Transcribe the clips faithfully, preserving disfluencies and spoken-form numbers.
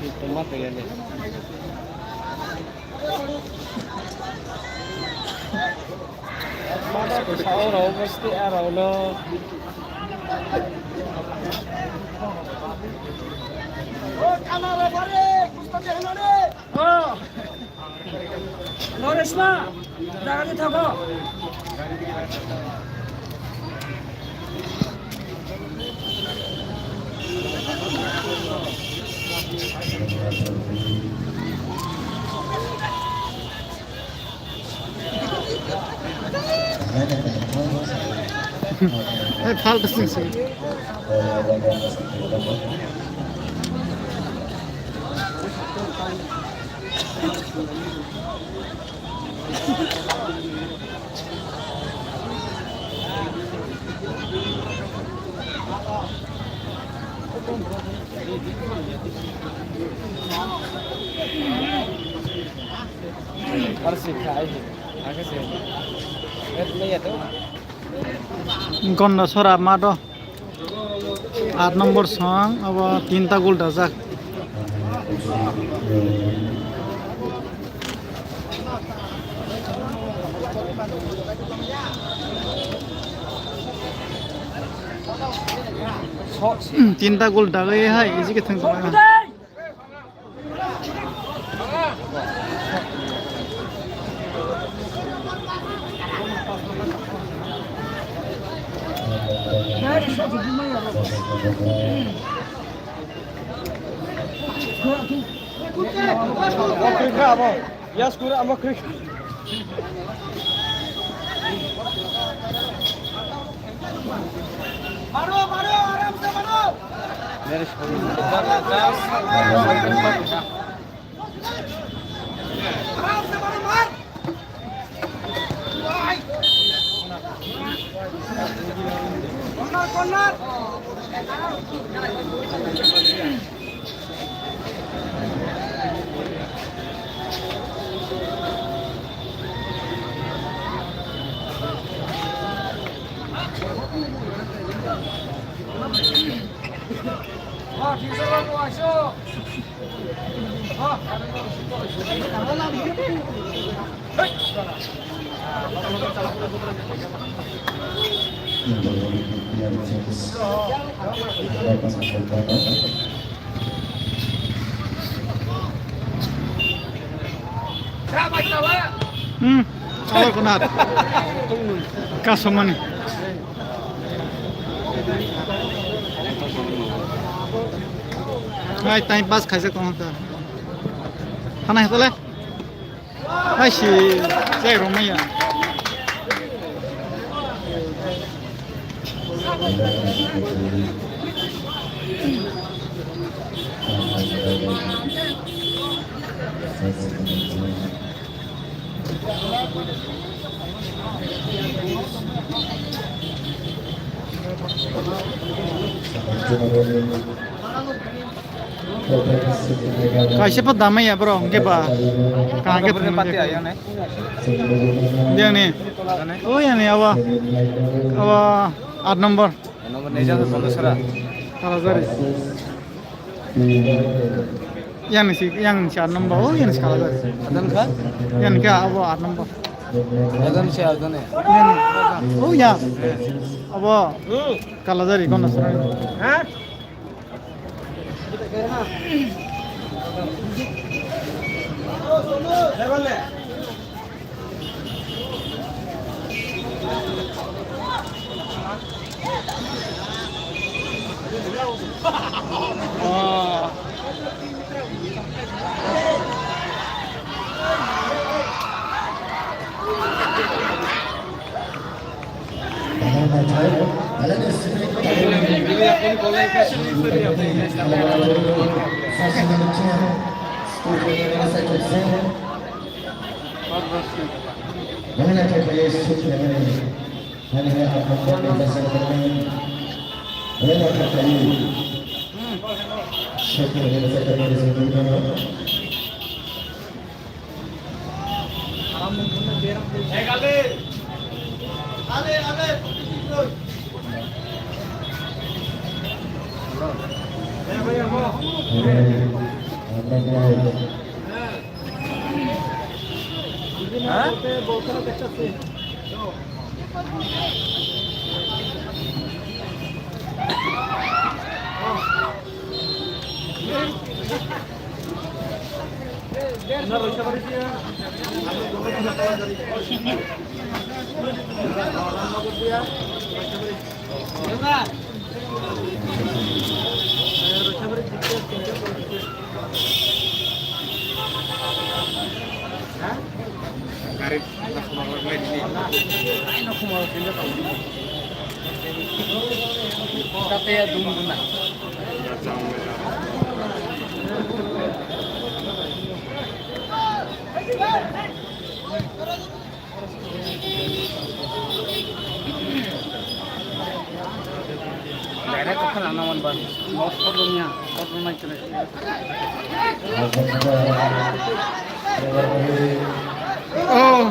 Tongma tongya de. Sao rao bosti a rao no. O kana re bare, kusto de hano re. O. Noreshma, jaga di thago. Hey, falta sing sing. Gonna sora ma do. Aat nombor song, abo tinta gol dajak. Tinta gol dagwi hai, ejike thang tongma. Yes, kura amo krik. मारो, मारो, आराम से मारो। आराम से मारो, मार। Corner, corner। Hmm, awal kunar. Kasomani. Hai, time pass khaisa tong ta. Hana hetole? Hai si, jai romaya. Kaisa pa damai ya bro, hingke ba. Kaham ke thwng pati ayo ne. Dia ni. O ya ni awa. Awa aat number. Number ni jang kondo sara. Kalajari. Yang ni si, yang ni si aat number. O yang ni si Kalajari. Adan kha? Yang ni kha abo aat number. Adan si adan ni. Yang ni. O ya. Abo. Kalajari kondo sara. Ha? Direct khe nang nang man ba. Loss kor dong ya, kor dong nai kene. Oh.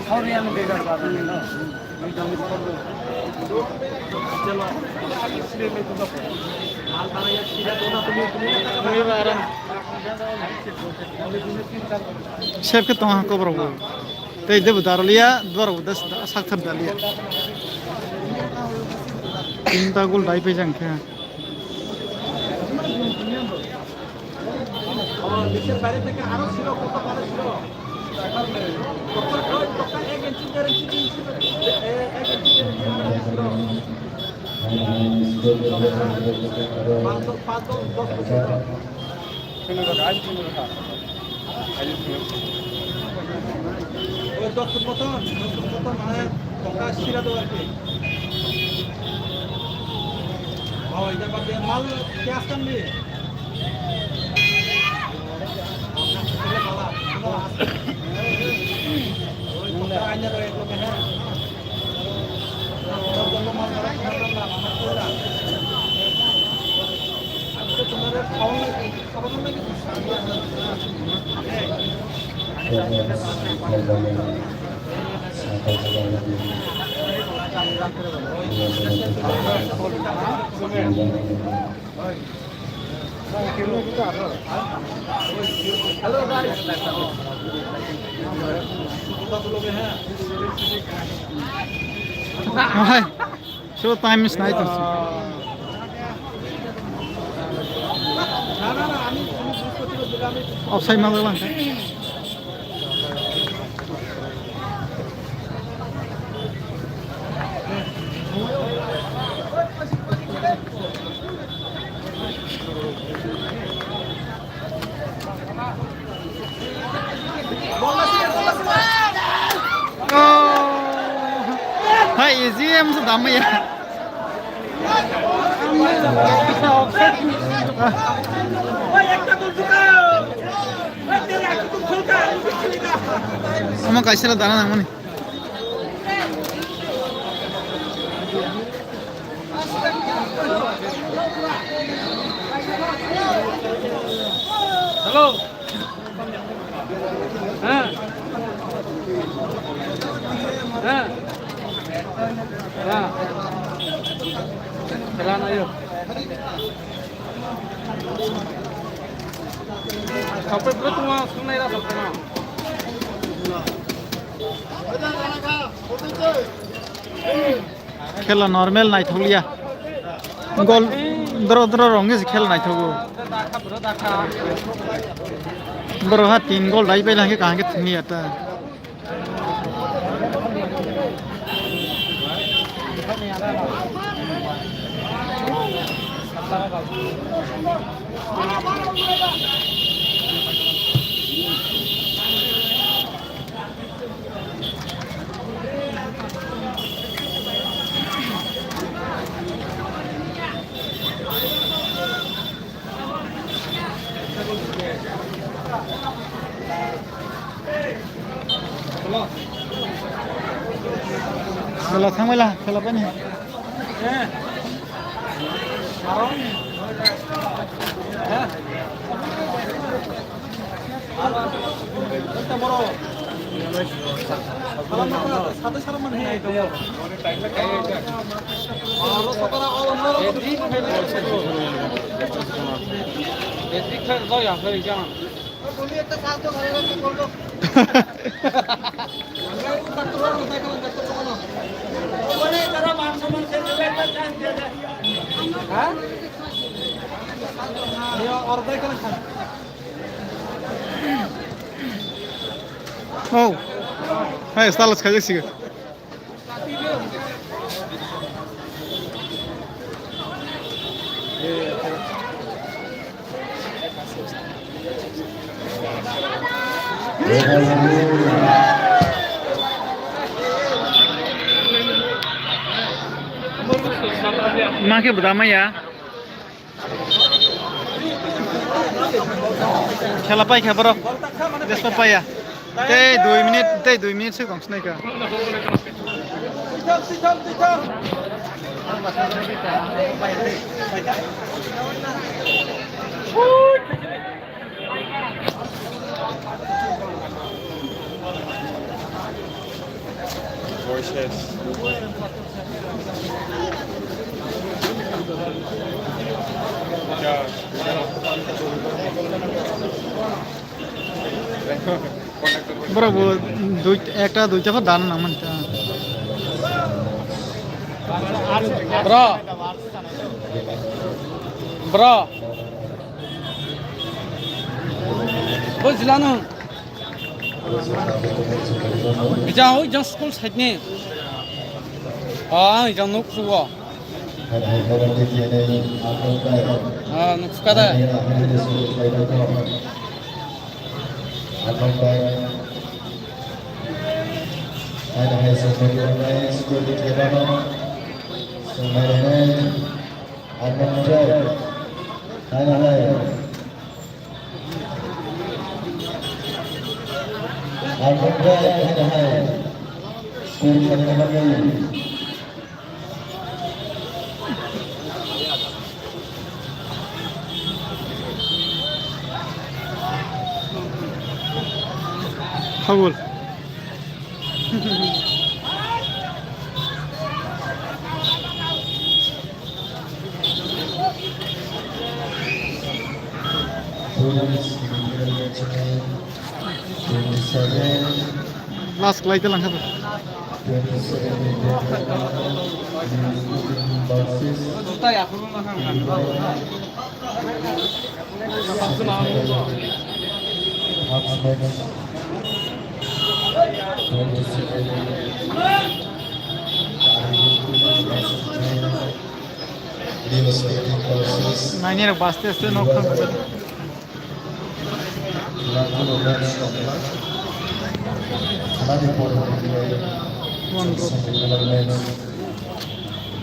How real begar ba no. Sep khe tong ha kobor bo. Tei debo darolia, dwar bo das sak thar dalia. Tinta gol dai pe jang khe. Oy, dos foot moton, dos foot moton, mane, tongka sira do ar ki. Oy, da bade mal kya askan ni? Oy, tongka aina do ek loke hai. Hai, so time is night. Offside ma lang. Oh. Hai, easy em se dam ya. Omo kaisa dana nangmani. Hello. Ha. Ha. Ha. Kailan ayo. Khapre pura tuma sunai ra sapna. Khela normal naithokliya. Gol dro dro rong se khela naithogo. Boro ha tin gol dai pai lang khe kaham khe thwngya ta. Khela thangbaila, khela pani. Oh, hai, stalas kajak siga. Ma khe bwdamaya. Khela paikha borok. Jesko paiya. Tei dui minute, tei dui minute se tong sinai kha. Borok bo dui, ekta duita khe dan nang man ta. Bro. Bro. Bo jila no. Jang, oi jang school side ni. Ah, jang nuk sugo. Ah, nuk suka da. Hai, hai, hai. Ang kongkrai hai hai. School kani kani. Habul. Last khlai ta langkha. Half match. Twenty-seven. News eighteen versus. Nine rok baste aste nok thang. Lagu match tongkha. Khwnani poro match.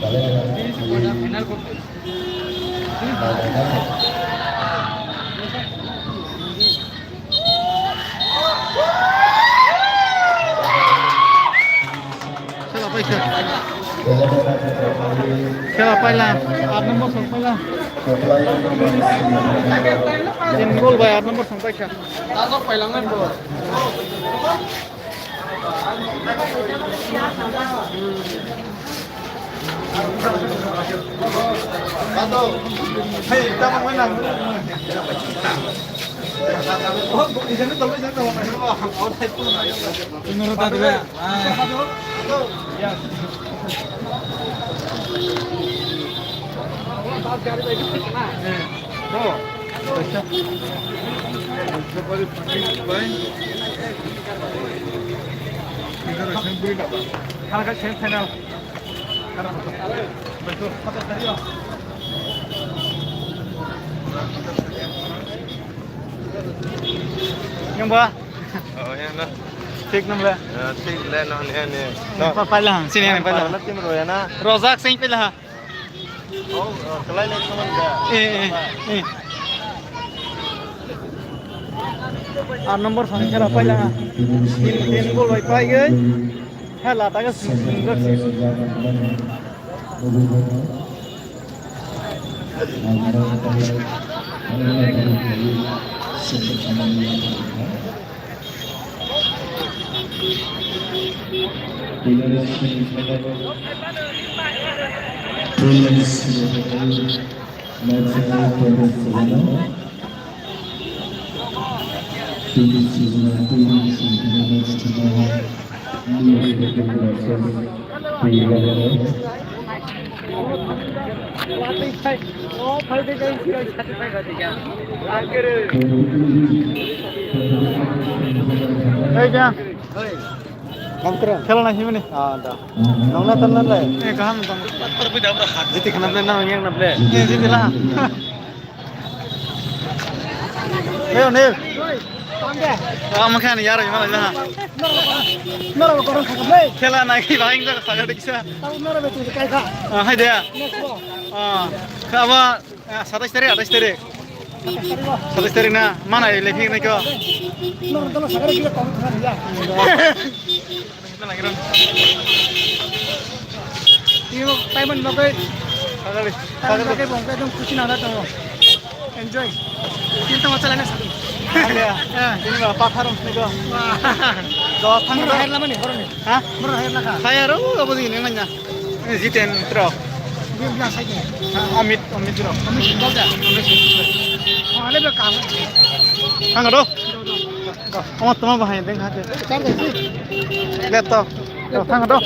Balai. Khela paikha. Khela paila, aat number song paila. Tin goal bai aat number song paikha. Tajok pailangnai bro. Halka semi final. Yang ba? Oh, ya, no. Thik nang le? Ya, thik le, no, ne, ne. No. Pa, paila, sini, paila. Paila, tim ro ya na. Rozak sing paila. Eh, eh, eh. Aat number song khela paila. Tin, tin goal bai paigwi. Hai, lata khe sing, sing, sing. Hey, Jan. Khela na himani. Ah, da. Nong na tan na le. Eh, kaham tong. Jiti khana ble na yang na ble. Eh, jiti la. Eh, Anil. Tang de. Ah, makhan yar, mana jaha. Nora, nora, nora, nora, nora. Khela na ki bhai, inda saga diksa. Tau nora betu kai kha. Ah, hai de. Next ball. Ah, kha ba. Ah, satais tarik, atais tarik. Satais tarik na, mana lephik nai ko? Nor dolo sagare gila kom thang ya. Iyo, taiman bagai. Sagale, taiman sagale. Bagai bong ekdom khushi nang tongo. Enjoy. Kintu machalana sadu. Ada. Eh. Ini ba patharom sini ko. Wah. Dos thang. Mura hair lama ni, horoni. Ha? Mura hair laka. Saya ro, apa sih ini namanya? Ini Jiten Trok. Biar, biar saja. Amit, Amit Trok. Amit Singgol dah. Amit Singgol. Oh, ada berkah. Thang do. Thang do. Amat teman bahaya deng hati. Thang do. Lihat to. Thang do.